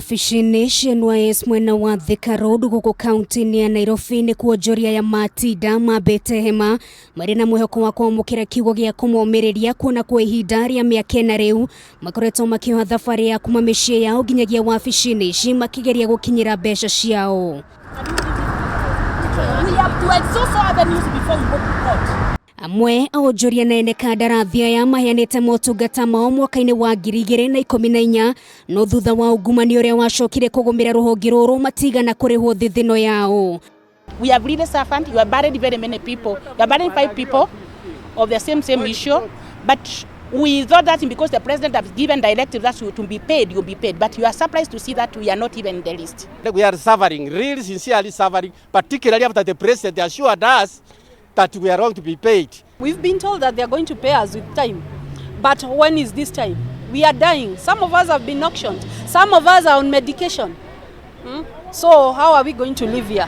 Wabici-inĩ cia NYS mwena wa Thika Road gũkũ kaunti-inĩ ya Nairobi nĩ kuonjoria ya matinda mambĩte hema marĩ na mwĩhoko wa kwamũkĩra kiugo gĩa kũmomĩrĩria kuona kwa ihinda rĩa mĩaka ĩna rĩu makoretwo makĩoha thabarĩ ya kuma mĩciĩ yao nginyagia wabici-inĩ ici makĩgeria gũkinyĩra mbeca ciao. We have to exhaust all avenues before we go to court. Amwe a onjoria na ene kandarathi aya maheanĩte motungata mao mwaka-inĩ wa 2014 no thutha wa ungumania ũrĩa wacokire kũgũmĩra rũhonge rũrũ matigana kũrĩhwo thithino yao. We have really suffered. You have buried very many people. You have buried five people of the same issue. But we thought that because the president has given directive that you to be paid, you'll be paid. But you are surprised to see that we are not even in the list. We are suffering, really sincerely suffering, particularly after the president assured us that we are going to be paid. We've been told that they are going to pay us with time. But when is this time? We are dying. Some of us have been auctioned. Some of us are on medication. So how are we going to live here?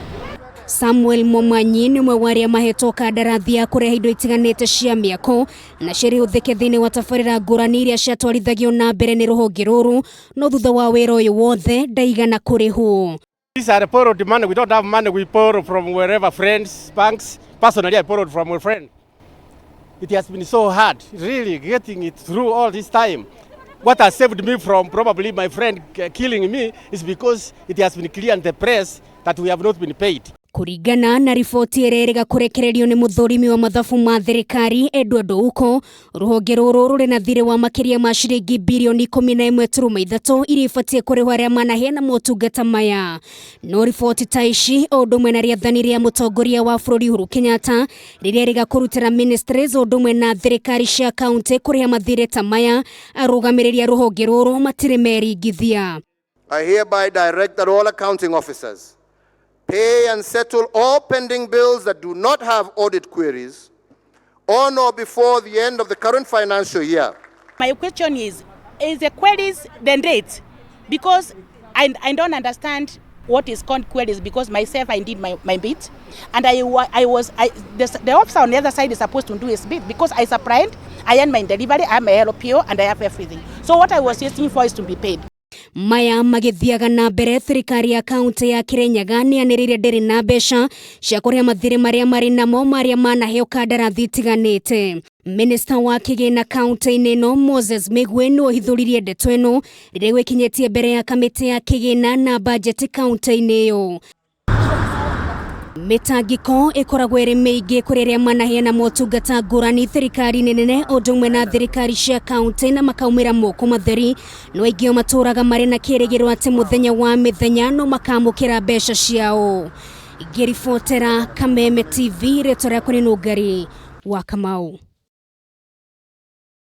Samuel Momanyi nĩ ũmwe wa arĩa mahetwo kandarathi ya kũrehe indo itiganĩte cia mĩako na cirĩhũthĩke thĩinĩ wa tabarĩra ngũrani iria ciatwarithagio na mbere nĩ rũhonge rũrũ no thutha wa wĩra ũyũ wothe ndaigana kũrĩhwo. These are borrowed money. We don't have money. We borrow from wherever, friends, banks. Personally, I borrowed from a friend. It has been so hard, really, getting it through all this time. What has saved me from probably my friend killing me is because it has been clear in the press that we have not been paid. Kũringana na riboti ĩrĩa ĩrĩga kũrekererio nĩ mũthũrimi wa mathabu ma thirikari Edward Ouko, rũhonge rũrũ rũrĩ na thirĩ wa makĩria ma ciringi birioni 11.3 iria ibatiĩ kũrĩhwo arĩa manaheana motungata maya. No riboti ta ici o ũndũ ũmwe na rĩathani rĩa mũtongoria wa bũrũri Uhuru Kenyatta rĩrĩa rĩga kũrutĩra ministries o ũndũ ũmwe na thirikari cia kaunti kũrĩha mathirĩ ta maya, arũgamĩrĩri a rũhonge rũrũ matirĩ meringithia. I hereby direct that all accounting officers pay and settle all pending bills that do not have audit queries on or before the end of the current financial year. My question is the queries the date? Because I don't understand what is called queries, because myself, I did my bit, and I was I, the officer on the other side is supposed to do his bit, because I supplied, I earn my delivery, I have my LPO, and I have everything. So what I was asking for is to be paid. Maya magĩthiaga na mbere, thirikari ya kaunti ya Kirinyaga nĩyanĩrĩire ndĩrĩ na mbeca cia kũrĩha mathirĩ marĩa marĩ namo marĩa manaheo kandarathi itiganĩte. Minista wa kĩgĩna kaunti-inĩ ĩno Moses Migwe nĩwe ũhithũririe ndeto ĩno rĩrĩa gwĩkinyĩtie mbere ya kamĩtĩ ya kĩgĩna na bajeti kaunti-inĩ ĩyo. Mĩtangĩko ĩkoragwo ĩrĩ mĩingĩ kũrĩ arĩa manaheana motungata ngũrani thirikari-inĩ nene o ũndũ ũmwe na thirikari cia kaunti na makaumĩra moko matheri, no aingĩ o matũraga marĩ na kĩrĩgĩrĩro atĩ mũthenya wa mĩthenya no makamũkĩra mbeca ciao. Ngĩribotera Kameme TV, rĩtwa rĩakwa nĩ Nũngari wa Kamau.